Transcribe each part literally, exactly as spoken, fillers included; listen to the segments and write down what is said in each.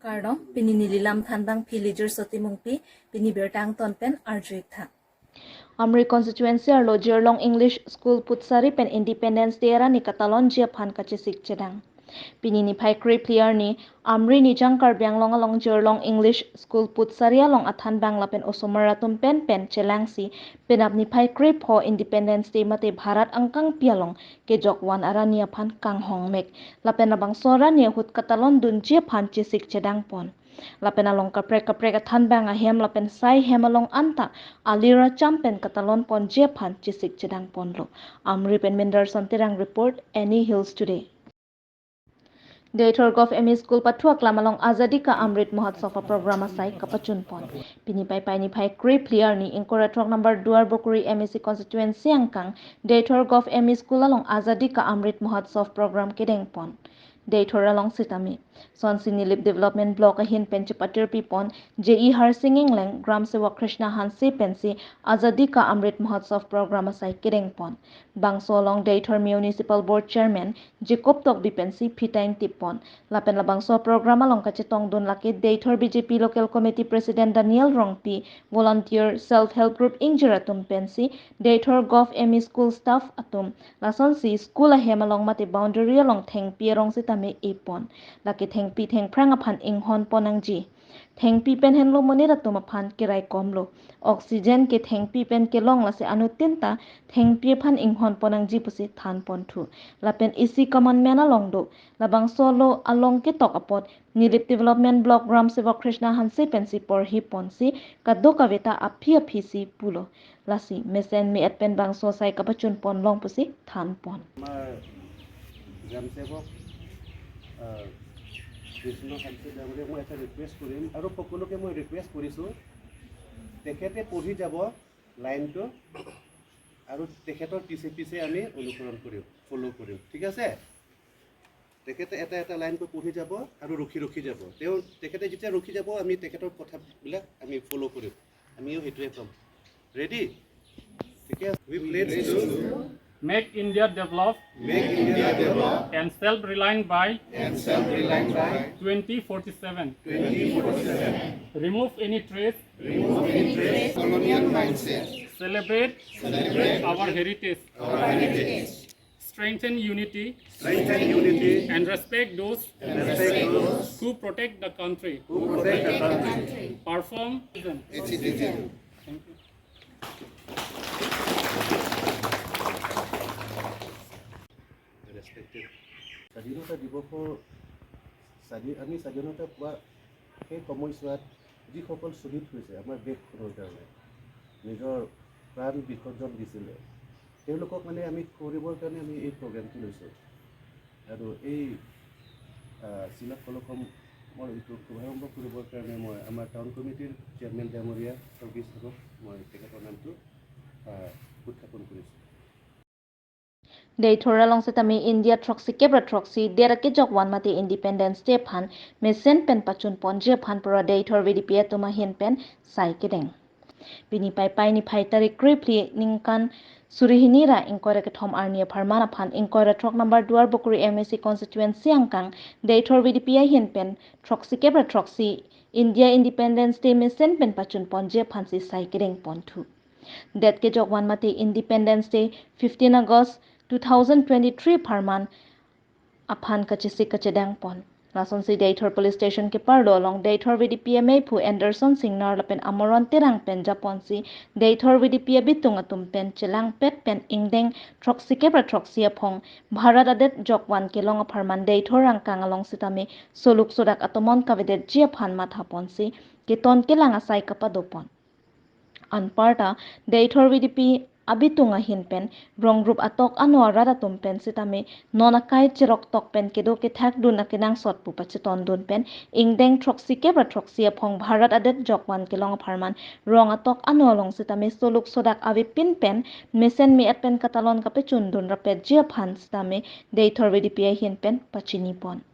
Kardom, pini neli lam thanbangpi Lijir Soti Mungpi, pini birta angton pen arju-ik tha. Amri constituency arlo Jirlong English School putsari pen Independence Day arni katalonji aphan kachesik chedang. Pini niphai krephli arni Amri Nijang Karbi Anglong along Jirlong English School putsari along athanbang lapen osomar atum pen pen chelangsi penap niphai krepho Independence Day mate Bharat angkangpi along kejok van arni aphan kanghong mek lapen labangso arni ahut katalondunji aphan chesik chedangpon. Lapen along kaprek kaprek athanbang ahem lapen sai hem along anta alira cham pen katalonponji aphan chesik chedangponlo. Amri pen Minderson Terang report, Any Hills Today. Deithor Govt M E School pathu aklam along Azadi Ka Amrit Mahotsav a-program asai kapachunpon. Pini Paipai niphai krephli arni ingkoi ra throk number Duarbagori M A C constituency angkang Deithor Govt M E School along Azadi Ka Amrit Mahotsav program kedengpon. Deithor along sitame. Sonsi Nilip Development Block ahin pen chepatirpipon J E Harsing Engleng, Gram Sevak Krishna Hanse pensi Azadi Ka Amrit Mahotsav program asai kedengpon. Bangso along Deithor Municipal Board Chairman Jacob Tokbi pensi phita ingtippon. Lapen labangso program along kachetongdun lake Deithor B J P Local Committee President Daniel Rongpi, volunteer, self help group ingjir atum pensi Deithor Govt M E School staff atum. Lasonsi school ahem along mate boundary along thengpi arong sitame epon. Lake thengpi thengphrang aphan inghonpon nangji. Thengpi pen henlo monit atum aphan keraikomlo. Oxygen ke thengpi pen kelong, lasi anuttin ta thengpi aphan inghonpon nangji pusi thanponthu. Lapen isi commandment along do. Labangso lo along ketok apot Nilip Development Block Gram Sevak Krishna Hanse pensi porhiponsi kadokave ta aphi aphi si pulo. Lasi mesen me-et pen bangso asai kapachunpon long pusi thanpon. আমাৰ গ্ৰাম সেৱক, আহ, কৃষ্ণ শান্তি ডাঙৰীয়াক মই এটা ৰিকুৱেষ্ট কৰিম আৰু সকলোকে মই ৰিকুৱেষ্ট কৰিছোঁ, তেখেতে পঢ়ি যাব লাইনটো আৰু তেখেতৰ পিছে পিছে আমি অনুসৰণ কৰিম, ফ'ল' কৰিম, ঠিক আছে? তেখেতে এটা এটা লাইনকৈ পঢ়ি যাব আৰু ৰখি ৰখি যাব। তেওঁ, তেখেতে যেতিয়া ৰখি যাব, আমি তেখেতৰ কথাবিলাক আমি ফ'ল' কৰিম। আমিও সেইটোৱে ক'ম। ৰেডি? ঠিক আছে? We pledge to make India develop, make India develop, and self-reliant by, and self-reliant by, twenty forty-seven. Twenty forty-seven. Remove any trace, remove any trace colonial mindset. Celebrate, celebrate our heritage, our heritage. Strengthen unity, strengthen unity, and respect those, and respect those, who protect the country, who protect the country. Perform. A citizen. Thank you. Respected. স্বাধীনতা দিৱসৰ স্বাধী-, আমি স্বাধীনতা পোৱা সেই সময়ছোৱাত যিসকল শ্বহীদ হৈছে আমাৰ দেশখনৰ কাৰণে, নিজৰ প্ৰাণ বিসৰ্জন দিছিলে, তেওঁলোকক মানে আমি সুঁৱৰিবৰ কাৰণে আমি এই প্ৰগ্ৰেমটো লৈছোঁ। আৰু এই, আহ, চিলাপ কলকমৰ এইটো শুভাৰম্ভ কৰিবৰ কাৰণে মই আমাৰ টাউন কমিটিৰ চেয়াৰমেন ডাঙৰীয়া সৰ্গী ছাৰক মই তেখেতৰ নামটো, আহ, উত্থাপন কৰিছোঁ। Deithor along sitame India throksi kep ra throksi det akejok van mate Independence Day aphan mesen pen pachunponji aphan pura Deithor V D P atum ahin pen sai kedeng. Pini Paipai niphai tarik krephli ningkan suri hini ra ingkoi ra kethom arni apharman aphan ingkoi ra throk number Duarbagori M A C constituency angkang Deithor V D P ahin pen throksi kep ra throksi India Independence Day mesen pen pachunponji aphansi sai kedengponthu. Det kejok van mate Independence Day fifteen August two thousand twenty-three apharman aphan kachesik kachedangpon. Lasonsi Deithor Police Station keparlo along Deithor V D P ameiphu Anderson Singnar lapen Amoron Terang pen japonsi Deithor V D P abitung atum pen chelangpet pen ingdeng throksi kep ra throksi aphong Bharat adet jokvan kelong apharman Deithor angkang along sitame soluk sodak atomon kavedetji aphan mathaponsi keton kelang asai kapadopon. Anparta Deithor V D P abitung ahin pen rong rup atok ano arat atum pen sitame non akai cherok tok pen kedo kethakdun akenangsot pu pachetondun pen ingdeng throksi kep ra throksi aphong Bharat adet jokvan kelong apharman rong atok ano along sitame soluk sodak avepin pen mesen me-et pen katalon kapechundun rapetji aphan sitame Deithor V D P ahin pen pachinipon.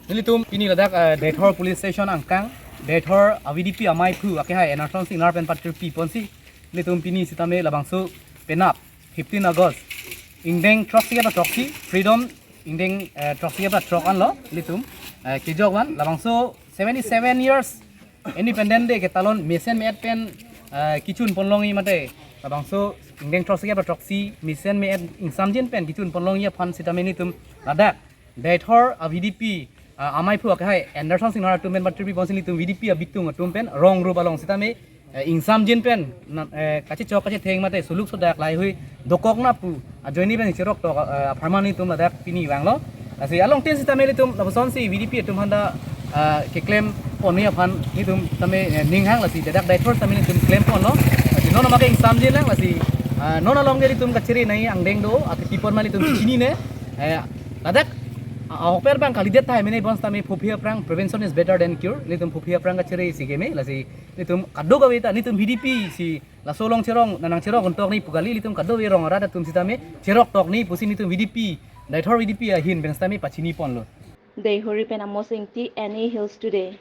Nelitum pini ladak, eh, Deithor Police Station angkang, Deithor a-V D P ameiphu akehai Anderson Singnar pen patirpiponsi, nelitum pini sitame labangso penap fifteen August, ingdeng throksi kep ra throksi, Freedom ingdeng, eh, throksi kep ra throk anlo nelitum, eh, kejok van labangso Seventy-seven years Independent Day ketalon mesen me-et pen, ah, kechun ponlongji mate, labangso ingdeng throksi ke throksi mesen me-et ingsamjin pen kechun ponlongji aphan sitame nelitum ladak Deithor a V D P, ah, amaiphu akhai Anderson Singnar atum pen batri bonsing nelitum V D P abitung atum pen rong rup along sitame, eh, ingsamjin pen na, eh, kachechok kachetheng mate suluk sodak laheihui dokok na pu ajoine pen cheroktok, eh, apharman nelitum ladak pini vanglo. Lasi along tin sitame nelitum lapuson si V D P atum aphanta, ah, keklem ponji aphan nelitum tame, eh, ninghang lasi ladak Deithor tame nelitum klem ponlo. Lasi non ama ke ingsamjin lang lasi, ah, non along ke nelitum kachere nangji angdeng do, atipon ma nelitum chinine. Eh, ladak, ah, ahokpet abang kalidet tahai mene bonsitame phophi aphrang, prevention is better than cure. Nelitum phophi aphrang kachere si keme, lasi nelitum kadokave ta nelitum V D P si laso along cherong, nanang cherok untok ni pu kali, nelitum kadokave rong arat atum sitame cheroktok ni pusi nelitum V D P, Deithor V D P ahin pen sitame pachini ponlo. Deihori pen Amos Ingti, N A Hills Today.